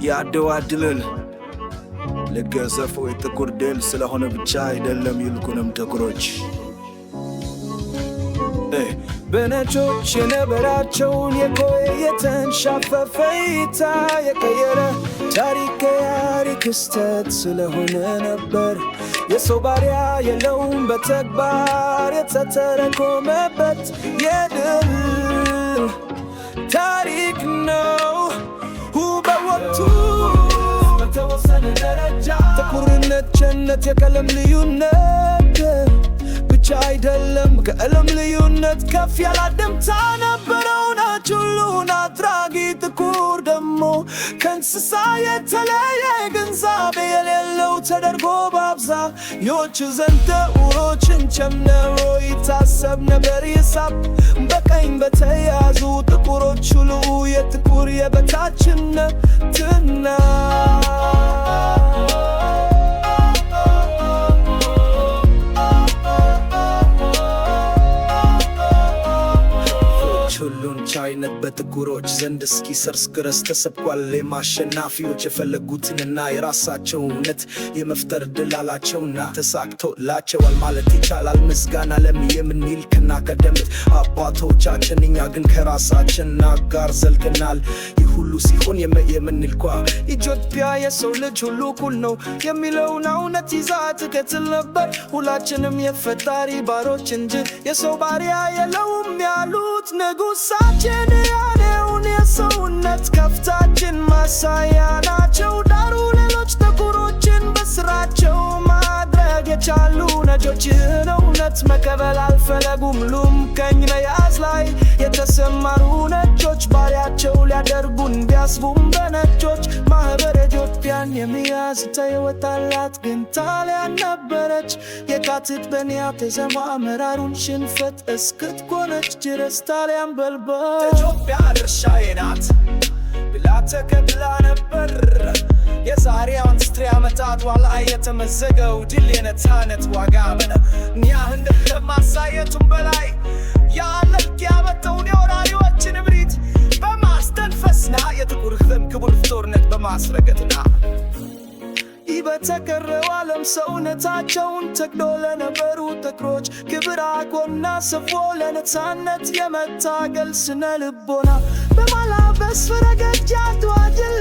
የአድዋ ድልን ለገዘፈው የጥቁር ድል ስለሆነ ብቻ አይደለም፣ ይልቁንም ጥቁሮች በነጮች የነበራቸውን የቆየ የተንሻፈፈ እይታ የቀየረ ታሪካዊ ክስተት ስለሆነ ነበር። የሰው ባሪያ የለውም በተግባር የተተረጎመበት የድል ታሪክ ነው። በወቅቱ በተወሰነ ደረጃ ጥቁርነት ቸነት የቀለም ልዩነት ብቻ አይደለም፣ ከቀለም ልዩነት ከፍ ያለ አንድምታ ነበረው። ነጭ ሁሉን አድራጊ፣ ጥቁር ደግሞ ከእንስሳ የተለየ ግንዛቤ የሌለው ተደርጎ በአብዛኞቹ ዘንድ ጥቁሮችን ጨምሮ ይታሰብ ነበር። ይሳብ በቀኝ በተያዙ ጥቁሮች ሁሉ የጥቁር የበታችነትና ሁሉን ቻይነት በጥቁሮች ዘንድ እስኪሰርስ ድረስ ተሰብኳል። የማሸናፊዎች የፈለጉትንና የራሳቸው እውነት የመፍጠር ዕድል አላቸውና ተሳክቶላቸዋል ማለት ይቻላል። ምስጋና የምንል ከና ቀደምት አባቶቻችን፣ እኛ ግን ከራሳችን ጋር ዘልቀናል። ይህ ሁሉ ሲሆን የምንልኳ ኢትዮጵያ የሰው ልጅ ሁሉ እኩል ነው የሚለውን እውነት ይዛ ትቀጥል ነበር። ሁላችንም የፈጣሪ ባሮች እንጂ የሰው ባሪያ የለውም ያሉት ንጉሳችን ያኔውን የሰውነት ከፍታችን ማሳያ ናቸው። ዳሩ ሌሎች ጥቁሮችን በስራቸው ማድረግ የቻሉ ነጮች ይህን እውነት መቀበል አልፈለጉም። ሉም ቀኝ መያዝ ላይ የተሰማሩ ነጮች ባሪያቸው ሊያደርጉን ቢያስቡም በነጮች ማህበር ኢትዮጵያን የሚያዝ ተይወጣላት ግን ጣሊያን ነበረች። የካቲት በኒያ ተሰማ አመራሩን ሽንፈት እስክትጎነጭ ድረስ ጣሊያን በልባ ኢትዮጵያ ድርሻዬ ናት ብላ ተቀብላ ነበር። የዛሬ 53 ዓመታት ኋላ የተመዘገው ድል የነፃነት ዋጋ ምን ያህል ከማሳየቱም በላይ ያለልቅ ያመጣውን የወራሪዎችን እብሪት በማስተንፈስና የጥቁር ሕዝብ ክቡር ፍጡርነት በማስረገጥና በተቀረው ዓለም ሰውነታቸውን ተክሎ ለነበሩ ጥቁሮች ክብር አጎናጽፎ ለነፃነት የመታገል ስነ ልቦና በማላበስ ረገድ የአድዋ ድል